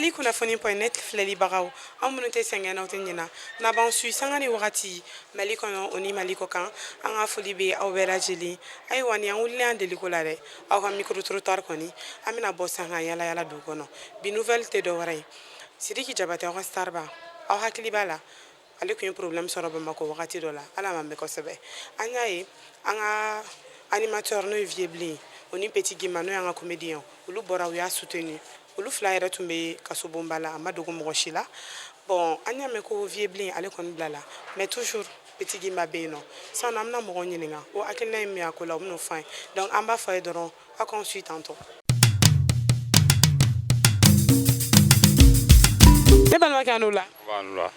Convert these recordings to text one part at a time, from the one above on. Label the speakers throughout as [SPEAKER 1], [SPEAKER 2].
[SPEAKER 1] Mali kunnafoni.net filɛlibagaw, aw minnu tɛ sɛgɛn, n'aw tɛ ɲina, n'a b'an su sanga ni wagati Mali kɔnɔ, o ni Mali kɔ kan, an ka foli bɛ aw bɛɛ lajɛlen. Ayiwa, ni an wulilen an deliko la dɛ, aw ka micro trottoir kɔni, an bɛna bɔ san ka yala yala dugu kɔnɔ. Bi nouvelle tɛ dɔwɛrɛ ye, Sidiki Jabate, aw ka starba, aw hakili b'a la, ale tun ye problème sɔrɔ Bamakɔ wagati dɔ la, ala ma mɛn kosɛbɛ. An y'a ye an ka animateur, n'o ye Vieux Bilen, o ni Petit Gimba, n'o y'an ka comédien, olu bɔra, u y'a soutenu. Olu fila yɛrɛ tun bɛ kasobonba la, a ma dogo mɔgɔ si la. Bon, an y'a mɛn ko Vieux Bilen, ale kɔni bilala, mais toujours Petit Gimba bɛ yen nɔ. Sisan an bɛna mɔgɔw ɲininka o hakilina ye min ye a ko la, u bɛn'o fɔ an ye. Donc an b'a fɔ a ye dɔrɔn, aw k'an suit tantôt. Ne balimakɛ, a n'o la.
[SPEAKER 2] B'a la.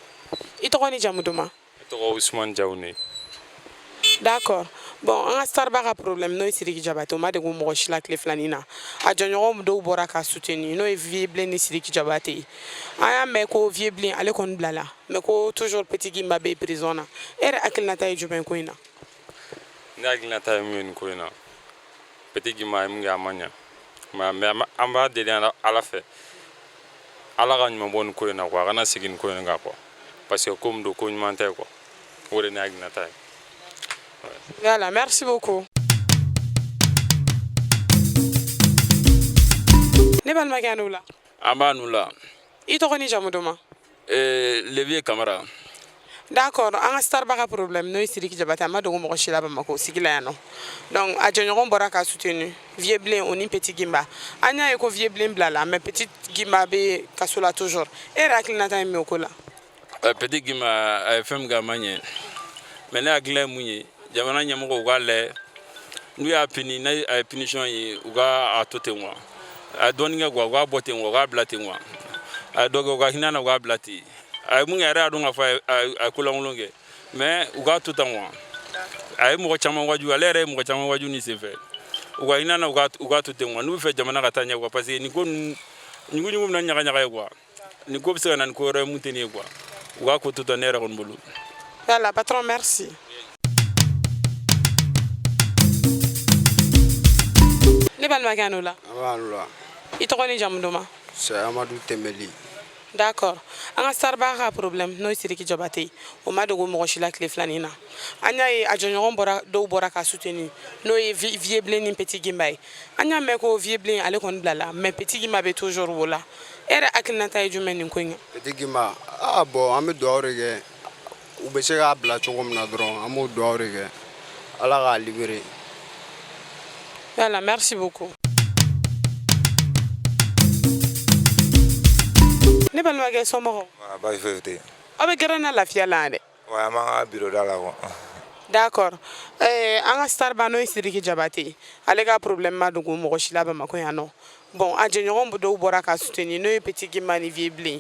[SPEAKER 1] I tɔgɔ ni jamu duman?
[SPEAKER 2] Ne tɔgɔ Usumani Jawune.
[SPEAKER 1] D'accord. Bon, an ka starba ka problème, n'o ye Sidiki Jabate, o ma degun mɔgɔ si la tile filanin na. A jɔɲɔgɔnw dɔw bɔra ka soutenir, n'o ye Vieux Bilen ni Sidiki Jabate ye. An y'a mɛn ko Vieux Bilen, ale kɔni bilala, mais ko toujours Petit Gimba bɛ prison na. E yɛrɛ hakilinata ye jumɛn ko in na?
[SPEAKER 2] Ne hakilinata ye mun ye nin ko in na? Petit Gimba ye mun kɛ, a ma ɲa, mais an b'a deli Ala fɛ, Ala ka ɲuman bɔ nin ko in na quoi, a kana segin nin ko in kan quoi, parce que ko min don, ko ɲuman tɛ quoi. O de ye ne hakilinata ye.
[SPEAKER 1] Voilà, merci beaucoup. Ne balimakɛ, a n'o la.
[SPEAKER 3] An b'a nu la.
[SPEAKER 1] I tɔgɔ ni jamu duman?
[SPEAKER 3] Levier Kamara.
[SPEAKER 1] D'accord. An ka starba ka problème, n'o ye Sidiki Jabate, a ma dogo mɔgɔ si la Bamakɔ sigi la yan nɔ. Donc a jɔɲɔgɔn bɔra ka soutenu, Vieux Bilen, o ni Petit Gimba. An y'a ye ko Vieux Bilen bilala, mais Petit Gimba bɛ kaso la toujours. E yɛrɛ hakilinata ye min ye o ko la?
[SPEAKER 3] Petit Gimba, a ye fɛn min kɛ, a ma ɲɛ, mais ne hakilina ye mun ye, jamana ɲɛmɔgɔw u k'a lajɛ, n'u y'a puni, n'a a ye punition ye, u ka a to ten quoi. A ye dɔɔnin kɛ quoi, u k'a bɔ ten quoi, u k'a bila ten quoi. A ye dɔ kɛ, u ka hinɛ na, u k'a bila ten. A ye mun kɛ, a yɛrɛ y'a dɔn k'a fɔ a ye kolankolon kɛ, mais u k'a to tan quoi. A ye mɔgɔ caman waju, ale yɛrɛ ye mɔgɔ caman waju nin senfɛ. U ka hinɛ na, u k'a to ten quoi, n'u bɛ fɛ jamana ka taa ɲɛ quoi, parce que nin ko ninnu, ɲugu-ɲugu bɛ na ni ɲaga-ɲaga ye quoi. Nin ko bɛ se ka na ni ko wɛrɛ ye mun tɛ nin ye quoi. U k'a ko to tan, ne yɛrɛ kɔni bolo.
[SPEAKER 1] Voilà, patron, merci. Ne balimakɛ, a n'o la.
[SPEAKER 4] An b'a la.
[SPEAKER 1] I tɔgɔ ni jamu duman?
[SPEAKER 4] C'est Amadou Tembeli.
[SPEAKER 1] D'accord. An ka starba ka problème, n'o ye Sidiki Jabate, o ma dogo mɔgɔ si la tile filanin na. An y'a ye a jɔɲɔgɔn bɔra, dɔw bɔra ka soutenir, n'o ye Vieux Bilen ni Petit Gimba ye. An y'a mɛn ko Vieux Bilen, ale kɔni bilala, mais Petit Gimba bɛ toujours o la. E yɛrɛ hakilinata ye jumɛn nin ko in kan?
[SPEAKER 4] Petit Gimba, ah bon, an bɛ dugawu de kɛ, u bɛ se k'a bila cogo min na dɔrɔn, an b'o dugawu de kɛ, Ala k'a libérer.
[SPEAKER 1] Voilà, merci beaucoup. Ne balimakɛ, somɔgɔw?
[SPEAKER 5] Baasi foyi tɛ yen.
[SPEAKER 1] Aw bɛ gɛrɛn na lafiya la yan dɛ.
[SPEAKER 5] Wa an b'an ka bureau da la quoi.
[SPEAKER 1] D'accord. An ka starba, n'o ye Sidiki Jabate, ale ka problème ma dogo mɔgɔ si la Bamakɔ yan nɔ. Bon, a jɛɲɔgɔn dɔw bɔra ka soutenir, n'o ye Petit Gimba ni Vieux Bilen.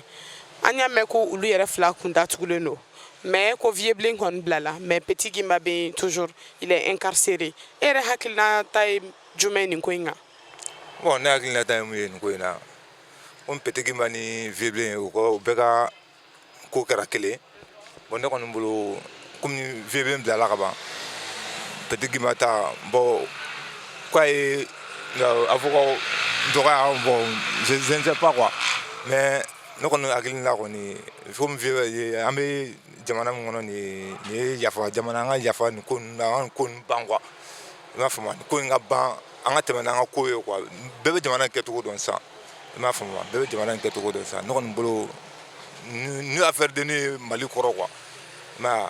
[SPEAKER 1] An y'a mɛn ko olu yɛrɛ fila kun datugulen don, mais ko Vieux Bilen kɔni bilala, mais Petit Gimba bɛ yen toujours, il est incarcéré. E yɛrɛ hakilinata ye jumɛn nin ko in kan?
[SPEAKER 5] Bon, ne hakilinata ye mun ye nin ko in na? Komi Petit Gimba ni Vieux Bilen, u ka u bɛɛ ka ko kɛra kelen. Bon, ne kɔni bolo, komi Vieux Bilen bilala ka ban, Petit Gimba ta, bon, k'a ye avocat dɔgɔya, bon, je ne sais pas quoi, mais ne kɔni hakilina kɔni, komi Vieux ye, an bɛ jamana min kɔnɔ nin ye, nin ye yafa jamana, an ka yafa nin ko ninnu na, an ka nin ko ninnu ban quoi. I m'a faamu, nin ko in ka ban, an ka tɛmɛ n'an ka ko ye quoi. Bɛɛ bɛ jamana in kɛcogo dɔn sisan, i m'a faamu, bɛɛ bɛ jamana in kɛcogo dɔn sisan. Ne kɔni bolo, ni affaire denni ye Mali kɔrɔ quoi, i m'a ye,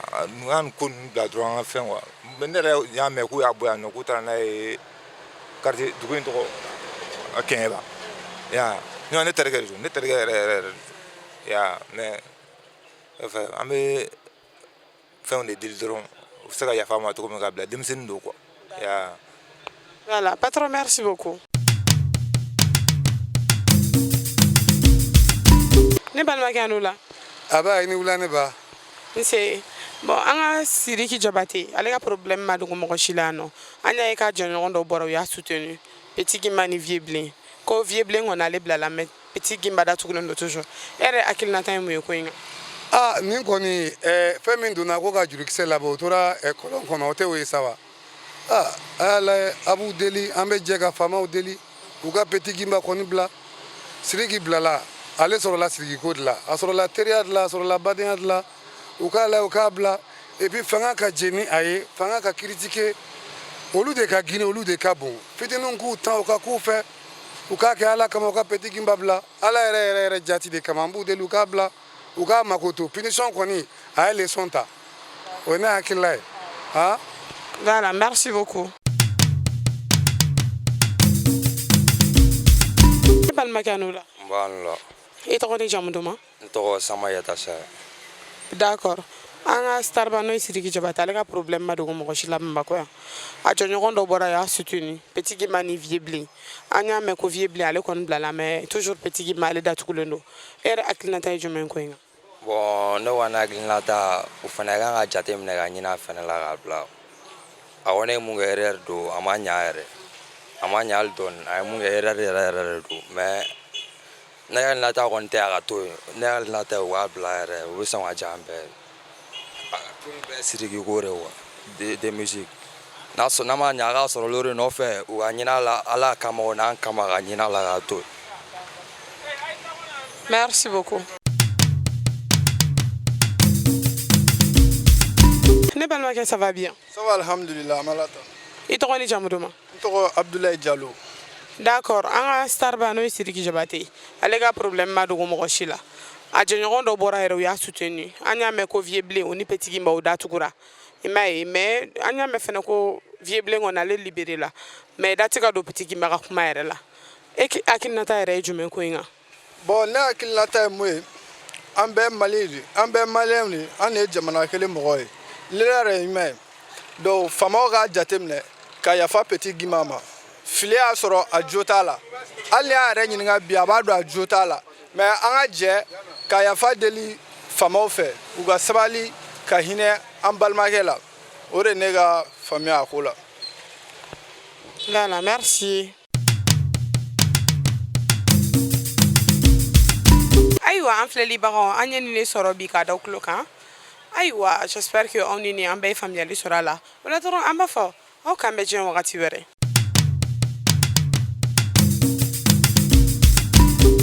[SPEAKER 5] an ka nin ko ninnu bila dɔrɔn, an ka fɛn quoi. Ne yɛrɛ y'a mɛn k'u y'a bɔ yan nɔ, k'u taara n'a ye quartier, dugu in tɔgɔ Kɛɲɛba ya. Ne terikɛ de don, ne terikɛ yɛrɛ yɛrɛ yɛrɛ de don ya. Mais an bɛ fɛnw de deli dɔrɔn, u bɛ se ka yafa ma cogo min ka bila, denmisɛnnin don quoi ya.
[SPEAKER 1] Voilà, patron, merci beaucoup. Ne balimakɛ, a n'o la.
[SPEAKER 6] A b'a i ni wula, ne ba.
[SPEAKER 1] Nse. Bon, an ka Sidiki Jabate, ale ka problème ma dogo mɔgɔ si la yan nɔ. An y'a ye k'a jɔɲɔgɔn dɔw bɔra, u y'a soutenu, Petit Gimba ni Vieux Bilen. Ko Vieux Bilen kɔni, ale bilala, mais Petit Gimba datugulen don toujours. E yɛrɛ hakilinata ye mun ye ko in kan?
[SPEAKER 6] Aa, nin kɔni, fɛn min donna ko ka jurukisɛ labɔ, o tora kɔlɔn kɔnɔ, o tɛ o ye sa wa? Aa, a y'a lajɛ, a b'u deli, an bɛ jɛ ka faamaw deli, u ka Petit Gimba kɔni bila. Sidiki bilala. Ale sɔrɔla Sidiki ko de la, a sɔrɔla teriya de la, a sɔrɔla badenya de la. U k'a lajɛ, u k'a bila. Et puis fanga ka jɛ ni a ye, fanga ka critiquer olu de ka girin, olu de ka bon. Fitininw k'u tan, u ka k'u fɛ, u k'a kɛ Ala kama, u ka Petit Guimba bila Ala yɛrɛ yɛrɛ yɛrɛ jati de kama. An b'u deli, u k'a bila, u k'a makoto. Punition kɔni, a ye leçon ta, o ye ne hakilila ye han.
[SPEAKER 1] Voilà, merci beaucoup. Ne balimakɛ, a ni wula.
[SPEAKER 7] Nba, ni wula.
[SPEAKER 1] I tɔgɔ ni jamu duman?
[SPEAKER 7] N tɔgɔ Sama Yatasa.
[SPEAKER 1] D'accord. An ka starba, n'o ye Sidiki Jabate, ale ka problème ma dogo mɔgɔ si la Bamakɔ yan. A jɔɲɔgɔn dɔ bɔra, y'a soutenu, Petit Guimba ni Vieux Bilen. An y'a mɛn ko Vieux Bilen, ale kɔni bilala, mais toujours Petit Guimba, ale datugulen don. E yɛrɛ hakilinata ye jumɛn ko in kan?
[SPEAKER 7] Bon, ne kɔni hakilinata, o fana kan ka jate minɛ ka ɲini a fana la k'a bila. A kɔni ye mun kɛ, erreur don, a ma ɲa yɛrɛ, a ma ɲa hali dɔɔni. A ye mun kɛ, erreur yɛrɛ yɛrɛ de don, mais ne hakilinata kɔni tɛ a ka to yen. Ne hakilinata ye u k'a bila yɛrɛ, u bɛ sɔn ka diya an bɛɛ ye. Ko in bɛɛ Sidiki ko de quoi, de musique n'a sɔrɔ n'a ma ɲa, a k'a sɔrɔ olu de nɔfɛ. U ka ɲini a la Ala kama, o n'an kama, ka ɲini a la k'a to yen.
[SPEAKER 1] Merci beaucoup. Ne balimakɛ, ça va bien?
[SPEAKER 8] Ça va, alhamdulillah, an b'Ala tanu.
[SPEAKER 1] I tɔgɔ ni jamu duman?
[SPEAKER 8] N tɔgɔ Abdoulaye Diallo.
[SPEAKER 1] D'accord. An ka starba, n'o ye Sidiki Jabate, ale ka problème ma dogo mɔgɔ si la. A jɛɲɔgɔn dɔ bɔra yɛrɛ, u y'a soutenu. An y'a mɛn ko Vieux Bilen, o ni Petit Guimba, o datugura, i m'a ye. Mais an y'a mɛn fɛnɛ ko Vieux Bilen kɔni, ale libéré la, mais da tɛ ka don Petit Guimba ka kuma yɛrɛ la. E hakilinata yɛrɛ ye jumɛn ko in kan?
[SPEAKER 8] Bon, ne hakilinata ye mun ye, an bɛɛ Mali de, an bɛɛ maliyɛnw de, an de ye jamana kelen mɔgɔ ye. L'erreur ye jumɛn ye? Donc faamaw k'a jateminɛ ka yafa Petit Guimba ma. Fili y'a sɔrɔ, a jo t'a la. Hali n'i y'a yɛrɛ ɲininka bi, a b'a dɔn a jo t'a la. Mais an ka jɛ ka yafa deli faamaw fɛ, u ka sabali ka hinɛ an balimakɛ la. O de ne ka faamuya a ko la.
[SPEAKER 1] Voilà, merci. Ayiwa, an filɛlibagaw, an ye nin de sɔrɔ bi k'a da tulo kan. Ayiwa, j'espère que aw ni nin an bɛɛ ye faamuyali sɔrɔ a la. O la dɔrɔn, an b'a fɔ aw k'an bɛ diɲɛ wagati wɛrɛ.